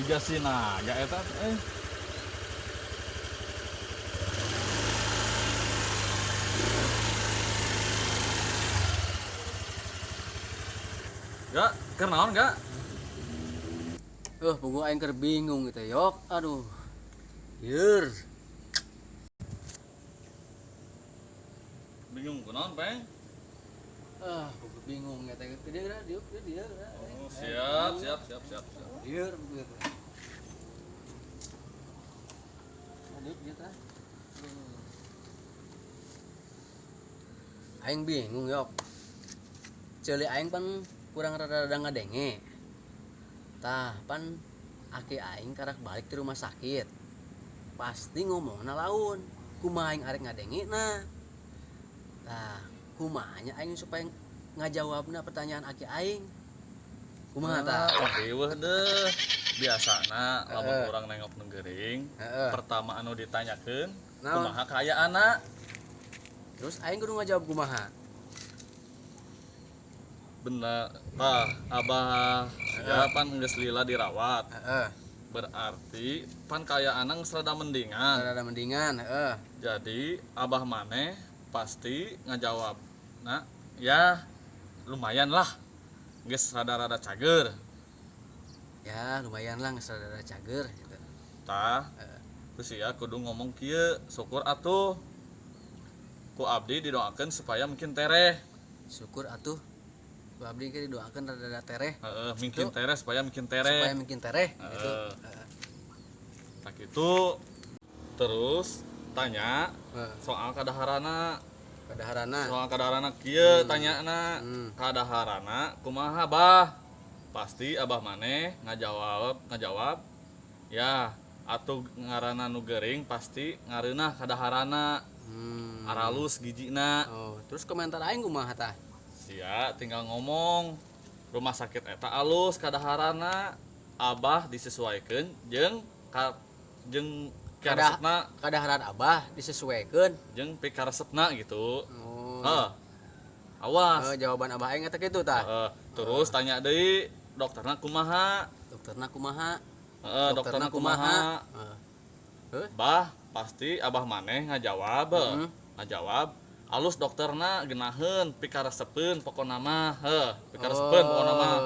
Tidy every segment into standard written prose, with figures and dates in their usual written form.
Jiga si naga eta eh. Gak, keur naon gak? Puguh aing keur bingung gitu yok. Aduh. Lieur. Bingung kunaon, Peng? Ah, puguh bingung eta teh. Dieu dieu dieu. Oh, siap, siap, siap, siap, siap. Lieur puguh teh. Aduh, dieu tah. Aing bingung yok. Ceuli aing pan kurang rada-rada ngadenge. Tah, pan aki aing karak balik di rumah sakit. Pasti ngomongna laun. Kumaha aing arek ngadenge na. Tah, kumahanya aing supaya ngajawabna pertanyaan aki aing. Kumaha tah? Riweuh deh. Biasana lamun urang nengok nu geuring, pertama anu ditanyakeun, kumaha kaayaanna? Terus aing kudu ngajawab kumaha? Bener, tah abah ya pan geus lila dirawat. Berarti pan kaayaanna geus rada mendingan. Rada mendingan, heeh. Jadi abah maneh pasti ngajawab. Nah, ya lumayan lah. Geus rada-rada cager. Ya, lumayan lah geus rada-rada cager gitu. Tah. Terus ya kudu ngomong kieu, syukur atuh. Ku abdi didoakeun supaya mungkin tereh. Syukur atuh. Ku abdi ke didoakeun rada-rada tereh. Heeh, mungkin tereh supaya mungkin tereh. Supaya mungkin tereh gitu. Tah kitu. Terus tanya soal kadaharana. Kadaharana. Soal kadaharana kieu tanyana. Kadaharana kumaha bah? Pasti abah maneh ngajawab ya atuh ngaranna nu geuring pasti ngareunah kadaharana. Aralus gijina. Oh, terus komentar aing kumaha tah? Sia tinggal ngomong rumah sakit eta alus kadaharana abah disesuaikan jeung jeung karesepna. Kadaharan abah disesuaikan jeung pikaresepna gitu. Oh. Heeh. Awas. Jawaban abah aing eta kitu tah. Heeh. Terus tanya deui dokterna kumaha? Dokterna kumaha? Heeh, dokterna kumaha? Heeh. Bah, pasti abah maneh ngajawab. Ngajawab alus dokterna genaheun pikaresepeun pokona mah, heuh, pikaresepeun pokona mah.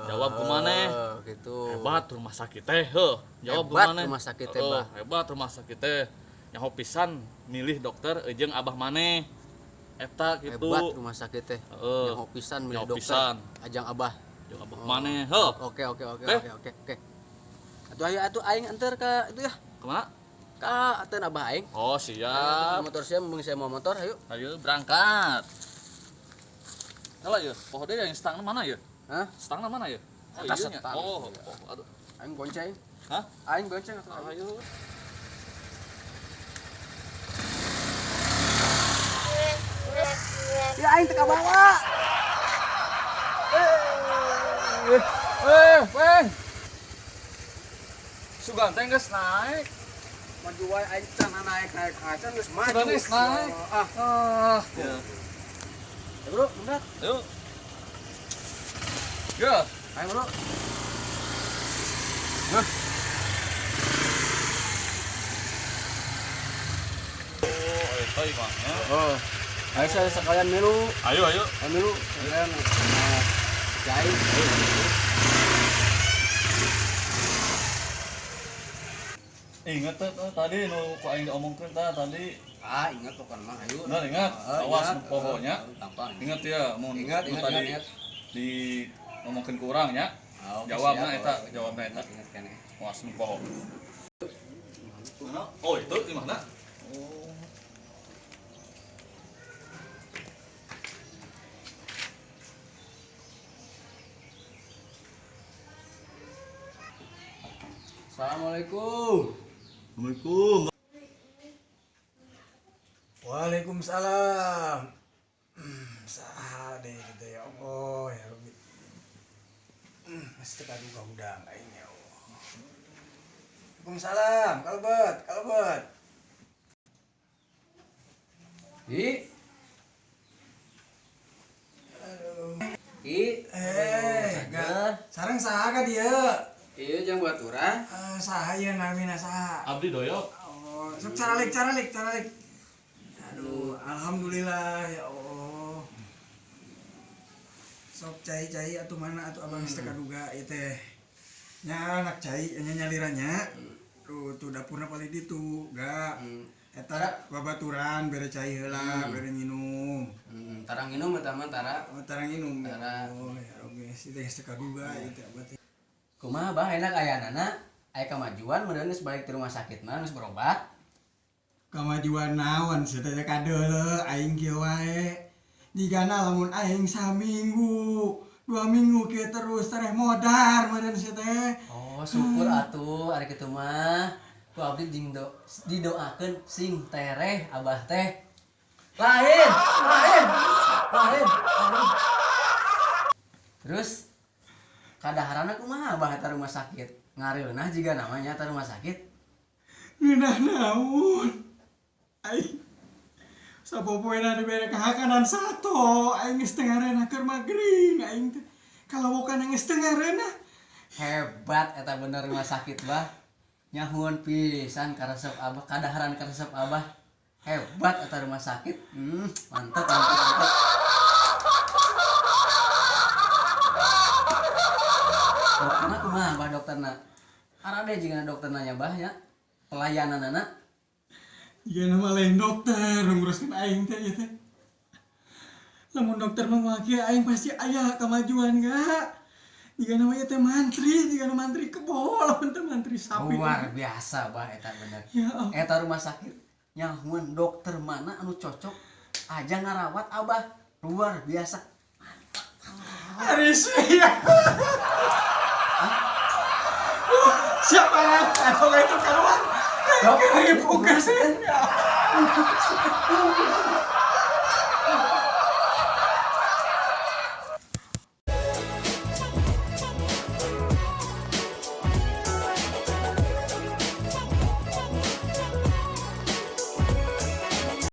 Jawab ku maneh. Gitu. Hebat rumah sakit teh, heuh. Jawab ku maneh. Hebat rumah sakit teh, bah. Hebat rumah sakit teh. Nyaho pisan milih dokter jeung abah maneh. Eta kitu. Hebat rumah sakit teh. Nyaho pisan milih dokter ajang abah. Jeung abah maneh, heuh. Oke. Atuh ayo atuh aing anter ka itu ya. Kemana? Ka ateun abah aing. Oh, siap. Motor sia mumpung saya mau motor, ayo. Ayo berangkat. Kalau ya, poho deui yang stangna mana ya? Hah? Stangna mana ya? Oh, Atas iya nya. stang. Oh, aduh. Aing bonceng. Hah? Aing bonceng atuh. Ayo. Ya aing teu kabawa. Weh. Sugan teh geus naik. Maju wae aing can naik-naik acan geus maju. Sugan geus naik. Ah. Ah. Ya. Ya, bro, bentar. Ayo. Ya. Ayo, bro. Hah? Oh, eta imahna. Oh. Ayo saya sekalian milu. Ayo, ayo. Ayo milu sekalian. Nah, jai. Ingat tuh tadi nu ku aing diomongkeun tah tadi. Ah, ingat pokokna mah ayo. Bener ingat. Awas nu pohonya. Ingat ya mun ingat, nu tadi ingat. Di ngomongkeun ku urang nya. Jawabna eta, jawabna eta. Ingat keneh. Awas nu poho. Oh, itu di mana? Oh. Assalamualaikum. Assalamualaikum. Waalaikumsalam. Saha deh gitu ya Allah ya Rabbi. Mesti kaduga hudang aing ya Allah. Waalaikumsalam, kalbet, kalbet. Ki. Aduh. Ki. Enggak. Sareng saha ka dieu? Iya, jang baturan. Eh, saha ieu namina saha? Abdi doyok. Oh, sok caralik caralik caralik. Aduh, alhamdulillah ya Allah. Sok cai-cai atuh mana atuh abang geus teu kaduga ieu teh. Nya anak cai nya nyaliranya. Tuh, tuh dapurna paling ditu, ga. Eta babaturan bere cai heula, bere nginum. Tara nginum eta mah tara. Oh, tara nginum ya. Tara. Oh, ya Rabbi, ieu teh geus teu kaduga ieu teh abah teh. Kumaha bah enak ayanana? Aya kamajuan meureun geus balik ti rumah sakit mah geus berobat. Kamajuan naon sih teh kadeuleu aing kieu wae. Jigana lamun aing saminggu, 2 minggu kieu terus tereh modar meureun sih teh. Oh, syukur atuh ari kitu mah. Ku abdi jing do, didoakeun sing tereh abah teh. Lain, lain, lain, lain. Terus kadaharana kumaha abah eta rumah sakit? Ngareunah jiga namanya eta rumah sakit. Ngeunah naon? Aing sapopoena dibere kahakanan sato, aing geus teu ngareunah keur magering aing teh. Kalawokan geus teu ngareunah. Hebat eta bener rumah sakit bah. Nyahuan pisan karesep abah, kadaharan karesep abah. Hebat eta rumah sakit. Mantap, mantap, mantap. Dokterna kumaha bah dokterna? Arade jeung dokterna nya bah nya. Pelayananana. Jika nama lain dokter nu nguruskeun aing teh ieu teh. Lamun dokter mah moal kieu aing pasti aya kemajuan ga. Jika nama ieu teh mantri, jika nama mantri kebo lamun teh mantri sapi. Luar biasa bah eta bener. Ya Allah. Eta rumah sakit nyahuan dokter mana anu cocok aja ngarawat abah. Luar biasa. Ari sia. Siapa ya? Atau itu karuan? Dok. Lagi fokus ya.